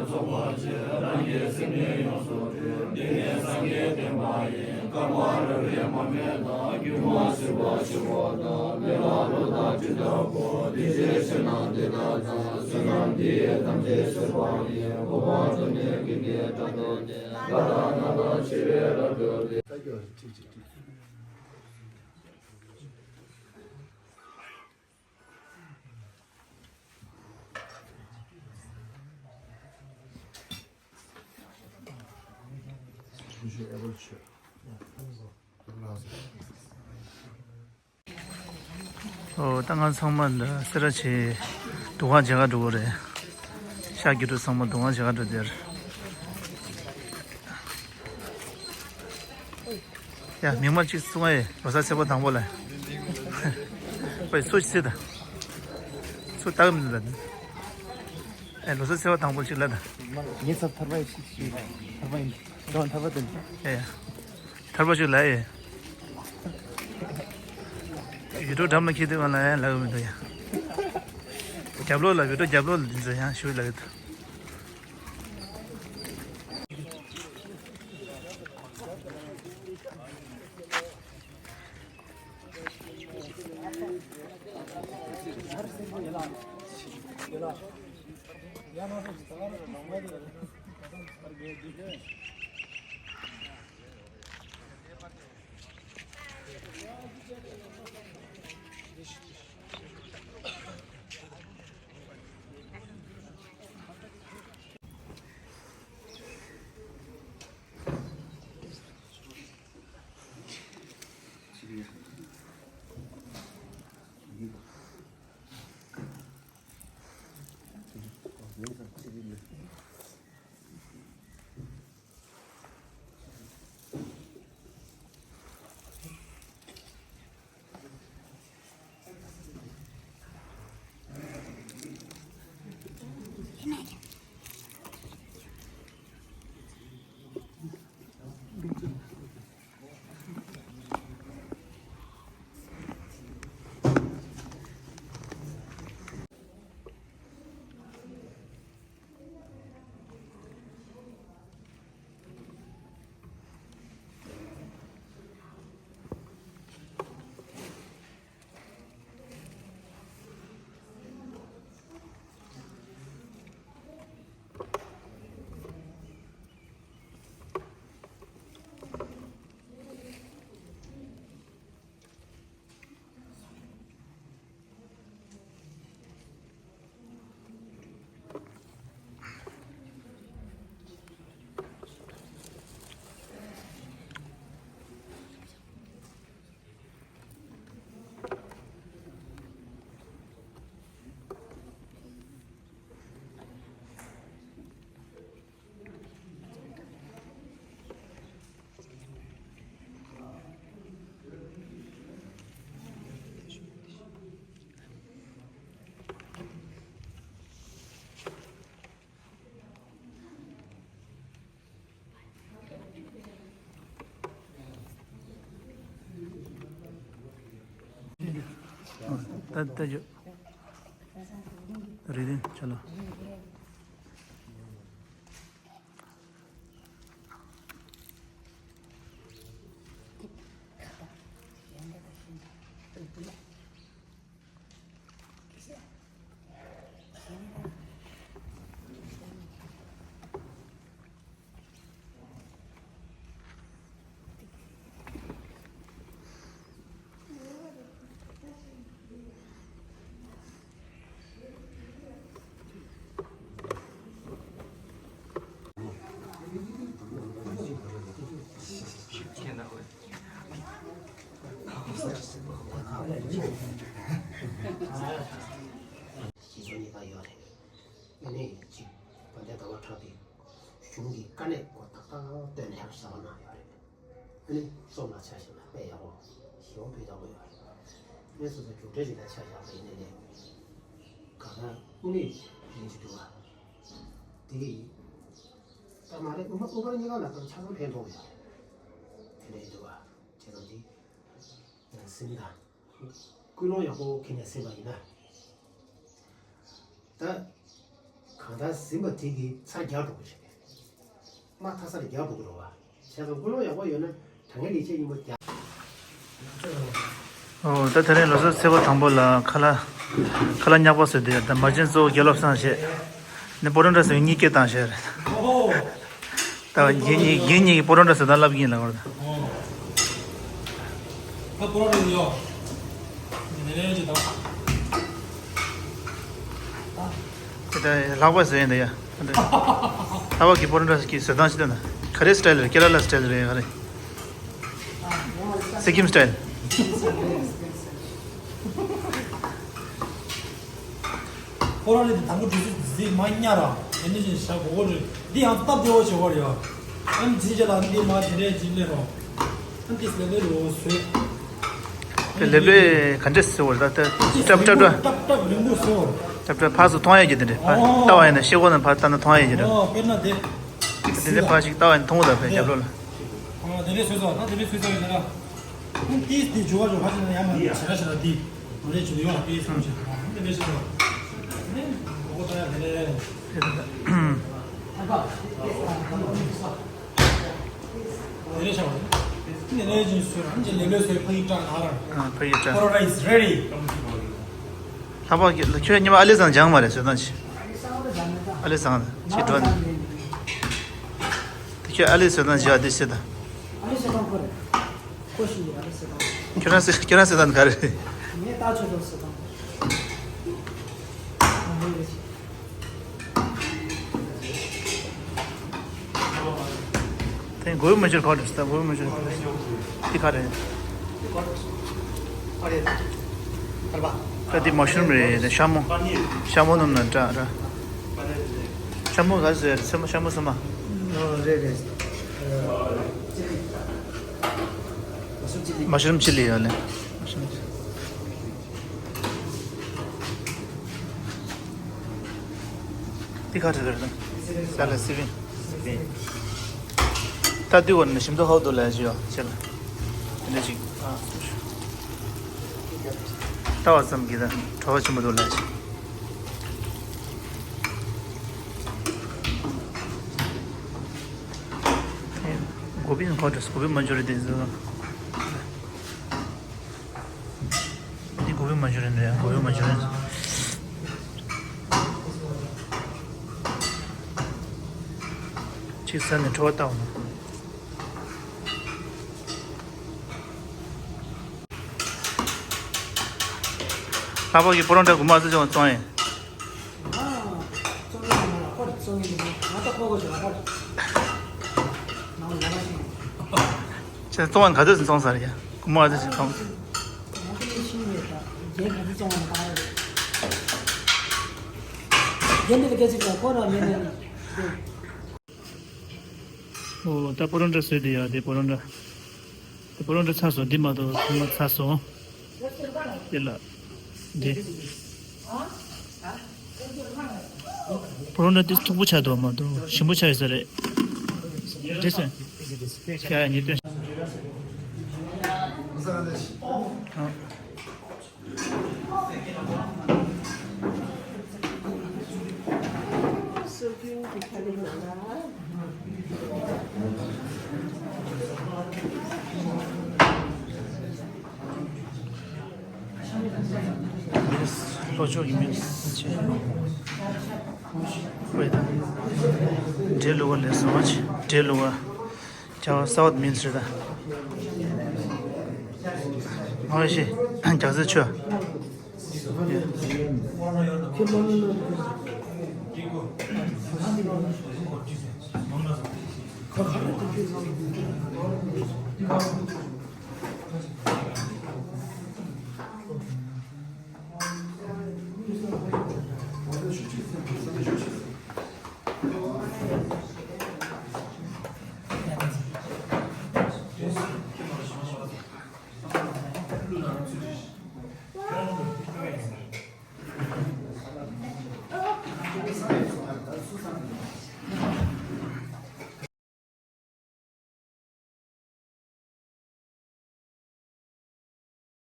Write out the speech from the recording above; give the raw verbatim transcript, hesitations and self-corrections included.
ཚོགས་པ་ཆེ་རང་གི་སེམས་ནི་ཡོངས་སུ་འདུལ། འདི་ནི་སངས་རྒྱས་བསྟན་པ་ཡིན། བཀའ་མ་རབ་པའི་མ་སྨད་དང་། སྒྱུ་མ་ཞིག་པ་ཞིག་པོ་དང་། མི་ལ་ལོ་དང་ཅི་འདྲ་པོ། འདི་ཞེས་བཤད་ན་འདི་དག་ཀྱང་། བསོད་ནམས་འདི་ཡིས་ཐམས་ཅད་གཟིགས་པ་ཡིན། འོད་དཔག་ཏུ་མེད་ཀྱི་དགྲ་སྟོན་ཏེ། ལྷ་དང་མནའ་དང་ཆེ་བའི་རབ་ཏུ་བསྟན། ཨོ། ད་ང་ཚང་མ་འདི་སེ་ར་བྱེས་འདུ་ཁང་མཇལ་ག་འགྲོ་གི་རེད། ཤག་གི་འགྲོ་ཚང་མ་འདུ་ཁང་མཇལ་ག་འགྲོ་དེར། ཡ། མིག་དམར་གཅིག་གསུང་ཨེ། ལོ་གསར་ཚེས་པ་དང་པོ་ལ། པའི་སུ་ཞིག་ད། སུ་ལྟ་གི་མི་འདུག་ད། ཨེ། ལོ་གསར་ཚེས་པ་དང་པོ་ཅིག་ལ་ད། ངེད་ཚོ་ཐར་པ་ཡི་ཞིག་ཞིག་ཐར་པ་ཡིན། ད་ཐར་པ་དེ། ཨེ། ཡ། ཐར་པ་ཞིག་ལ་ཨེ། ཡུ་ཊུབ་འགྲམ་ལ་འཁྱེར་དུས་ང་ལ་ཡང་ལབ་གི་མི་འདུག་ཡ། རྒྱབ་ལོགས་ལ། ཡུ་ཊུབ་རྒྱབ་ལོགས་ལ་འདི་ཚོ་ཡང་ཞུ་ལབ་གི་འདུག་ད་ད་ཇོ། རེད་དེ་ཆ་ལ། ཤེས་ཚོར་གཉིས་པ་ཡོད་རེད། ཨ་ནི་གཅིག་བན་དེ་ཟླ་བ་གྲགས་པའི་གཞུང་གི་དཀའ་གནད་གོ་ཏག་ཏག་བཏོན་ནས་ཡར་ཟ་བ་གནང་ཡོད་རེད། ཨ་ནི་རྩོམ་ལ་ཆ་བཞག་ན་དཔེ་ཡག་པོ་ཞེ་པོ་སྤེལ་ཡག་པོ་ཡོད་རེད། ངས་སོ་སོ་རྒྱུགས་སྤྲོད་ཅིག་ལ་ཆ་བཞག་པ་ཡིན་ནའི་ལས། གང་ལྟར་དབུ་མའི་རིགས་ཀྱི་འདུལ་བ་དེ་ད་མ་རེད། དབུ་མ་དབུ་མ་གཉིས་ཀ་ལ་ད་ཆ་ཚང་ཕན་ཐོགས་ཡོད་རེད། དེ་འདྲའི་འདུལ་བ་བྱས་ཙང་དེ་སེམས་དང་། ཀུན་སློང་ཡག་པོ་ཁྱེར་ནས་ཟིན་པ་ཡིན་ན། ད། ག་ གང་ལྟར་ཟིན་པ་དེ་གི་ཚར་རྒྱག་འགྲོ་གི་རེད། མ་མཐའ་སར་རྒྱག་འགྲོ་གི་རེད་བ། བྱས་ཙང་ཀུན་སློང་ཡག་པོ་ཡོད་ན་དྲང་ངེས་ཡིད་ཆེས་སྙིང་པོ་རྒྱག་ཨོ་ད་དེ་རིང་ལོ་གསར་ཚེས་པ་དང་པོ་ལ་ཁ་ལག་ཁ་ལག་ཉག་པ་བཟོས་དེ་ད་མ་བྱན་གཙོ་བོ་དགེ་སློབ་བཟང་བྱས་ནས་པོ་རོན་ཊ་བཟོས་གཉིས་སྐད་བཏང་བྱས་རེད། ད་རྒན་གཉིས་རྒན་གཉིས་ཀྱིས་པོ་རོན་ཊ་བཟོས་སྟངས་ལབ་ཀྱིན་ལབ་པ་རེད། ད་པོ་རོན་ཊ་ཡོད། དེ་ནས་ལས་ཀྱི་ད། དེ་ལྟར་ལྷག་པ་བཟོས་ཡིན་ད་ཡ། ལྷག་པ་གི་པོ་རོན་ཊ་གི་བཟོས་སྟངས་ཅི་ལྟ་ན་ག་རེ་སི་ཊལ་རེད། ཀེ་ར་ལ་སི་ཊལ་རེད་ག་རེ། སི་ཀིམ་སི་ཊལ། ཁོ་རང་ལས་དེ་དང་པོ་འགྲོ་ཚུལ་ཟིག་མ་ཉར་ར། དེ་འདྲ་ཞིག་བྱ་དགོས་གོ་རེད། འདི་ཡང་སྟབས་བདེ་བོ་བྱེད་དགོས་རེད་ཡ། ཨ་ནི་ཇི་བྱས་ལ་འདི་མ་དེ་འདྲས་ཅིག་ལས་རོགས། ཨ་ནི་ཏིས་ལེ་ལེ་རོ་བཟོས། དེ་ལེབ་ལེ་ག་འདྲས་བཟོས་བར་ད་ལྟ་ཏིས་ཀྲབ་ཀྲབ་ཀྲབ། ཀྲབ་ཀྲབ་རིང་པོ་བཟོས་བར། ཀྲབ་ཀྲབ་ཕར་ཚུར་མཐོང་ཡས་ཀྱི་དེ་འདྲས་ཕར་ཨོ། ལྟ་བ་ཡིན་ན་ཤེལ་སྒོ་ནས་ཕར་ལྟ་ན་མཐོང་ཡས་ཀྱི་འདྲས། ཨོ་དཔེར་ན་དེ། དེ་འདྲས་ཕར་ཞིག་ལྟ་བ་ཡིན་མཐོང་གི་ད་ཕར་རྒྱབ་ལོགས་ལ། ཨོ་དེ་འདྲས་བཟོས་སོང་ད་དེ་འདྲས་བཟོས་སོང་ཡོད་ཟེར་ན། ཨ་ནི་ཏིས་དེ་འཇུ་བ་འཇུ་ཕར་ཕྱིན་ན་ཡང་མ་བྱེད་ར་བྱེད་ར་དེ། འོ་རེ་ཆུ་ཡོང་དེ་སོང་ཆེ་ཨ་ནི་དེ་འདྲས་བཟོས་སོང་། ཨ་ནི་འོ་ད་ཡ་དེ་རེད། ཨ་ཕ་ཡི་ཀྲང་། ལྷག་པ་གི་ཁྱོད་ཉི་མ་ཨ་ལི་སང་སྦྱངས་མ་རེད་བཟོས་སྟངས་ཅི། ཨ་ལི་སང་ཅི་འགྲོ་ནི། དེ་ཁྱོད་ཨ་ལི་བཟོས་སྟངས་ཅི་ཨ་དེ་བཤད་དང་། ཁྱོད་རང་ཟེར་ཁྱོད་རང་བཟོས་སྟངས་ག་རེ་རེད། དེ་མགོ་བོའི་མ་འཇུར་ག་རེ་རེད། མགོ་བོའི་མ་འཇུར་འདི་ག་རེ་རེད། ད་འདི་མ་ཤུ་རུམ་རེད། ཤ་མོ། ཤ་མོ་སྣུམ་ན་འདྲ་འདྲ། ཤ་མོ་ག་རེ་ཟེར། ཤ་མོ་ཤ་མོ་ཟེར་མ། རེད་རེད། མ་ཤུ་རུམ་ཅི་ལི་ཡོད་ལེ། འདི་ག་རེ་རེད། ས་ལ་སི་པིན། ད་འདི་བར་ནས་ཞིམ་མདོག་ཧོབ་འདུག་ལ་ཞིག་ཡོད་ཆེ་ལ། དེ་འདྲ་ཞིག་ལྟ་བ་ཙམ་གྱིས་ད་བྲོ་བ་ཆེན་པོ་འདུག་ལ་ཞིག་གོ་བི་ཧོ་ཊེལ། གོ་བི་མ་འཇོར་དེ་ཚོ། འདི་གོ་བི་མ་འཇོར་རེད་འདྲ། ཡང་གོ་བི་མ་འཇོར་རེད། ཅིག་ཟ་ནས་བྲོ་བ་བཏང་བ། ལྷག་པ་གི་པོ་རོན་ཊ་གོ་མ་ཟ་ཅོང་བཙོང་ཡིན། ཁྱེད་བཙོང་བ་ག་ཚོད་ཙམ་བཙོང་ས་རེད་ཡ། གོ་མ་ག་ཚོད་ཅིག་བཙོང་། ཨོ་ད་པོ་རོན་ཊ་བཟོས་དེ་ཡ། དེ་པོ་རོན་ཊ། དེ་པོ་རོན་ཊ་ཚར་སོང་། འདི་མ་གཏོགས་ཚང་མ་ཚར་སོང་། དེ་ལ་འདི། པོ་རོན་ཊ་དེ་མཐུག་པོ་ཆགས་འདུག་མ་གཏོགས་ཞིམ་པོ་ཆགས་ཡོད་ས་རེད། འདི་སོང་། ཡ་ཡ་ཉེས་དོན། མིས། ལྷོ་ཕྱོགས་ཀྱི་མིས་ཆེ། ཝེ་ད། འབྲས་ལུག་པ་ལས་བཟོ་བ་ཆེ། འབྲས་ལུག་པ། ཇ་བ་སའུཐ་མིན་སི་རེད་ད། ཨོ་ཤེ། རྒྱག་རྩེ་ཆུ།